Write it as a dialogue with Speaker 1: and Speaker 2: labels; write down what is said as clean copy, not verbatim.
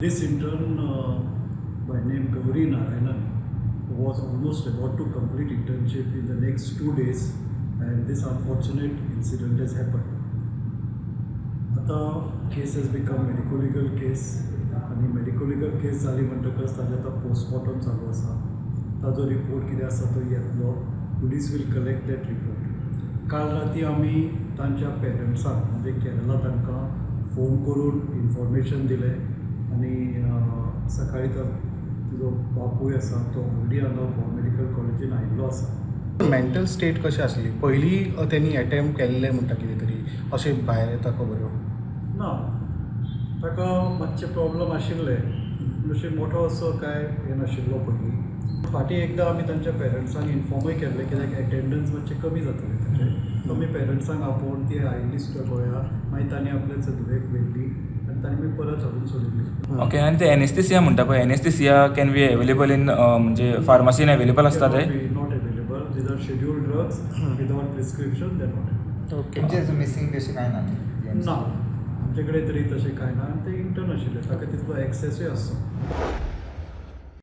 Speaker 1: This intern by name Gauri Narayanan was almost about to complete internship in the next 2 days, and this unfortunate incident has happened. आतां case has become medico legal case आनी medico legal केस जाली म्हणटकच ताजें आतां postmortem चालू आसा. ताजो report कितें आसा तो येतलो. Police will collect that report. काल राती आमी तांच्या पेरंट्सांक, म्हणजे केरला, तांकां फोन करून इन्फॉर्मेशन दिलें आनी सकाळी तो तिजो बापूय आसा तो ऑलरेडी हांगा गोवा मेडिकल कॉलेजीन आयिल्लो आसा.
Speaker 2: मेंटल स्टेट कशी आसली पयलीं? तेणी एटेम्प्ट केल्ले म्हणटा कितें तरी, अशें भायर येता खबऱ्यो.
Speaker 1: ना, ताका मातशे प्रॉब्लम आशिल्ले, अशें मोठो असो कांय हें नाशिल्लो. पयलीं फाटीं एकदां आमी तांच्या पेरंट्सांक इन्फॉर्मूय केल्लें, कित्याक एटेंडन्स मातशें कमी जातालें ताचें. आमी पेरंट्सांक आपोवन, ती आयिल्ली सुद्दां गोंया. मागीर तांणी आपल्या चलयेक व्हेल्ली आनी तांणी मागीर परत हाडून सोडिल्ली.
Speaker 3: ओके, आनी ते एनेस्थेसिया म्हणटा पळय, anaesthesia can be available in, म्हणजे फार्मासीन अवेलेबल आसता ते?
Speaker 1: Not available. These are scheduled drugs. Without prescription they not.
Speaker 4: तुमचे मिसिंग बी अशें कांय ना न्ही?
Speaker 1: ना, आमचे कडेन तरी तशें कांय ना. आनी ते इंटर्न आशिल्ले, ताका तितलो एक्सेसूय आसचो.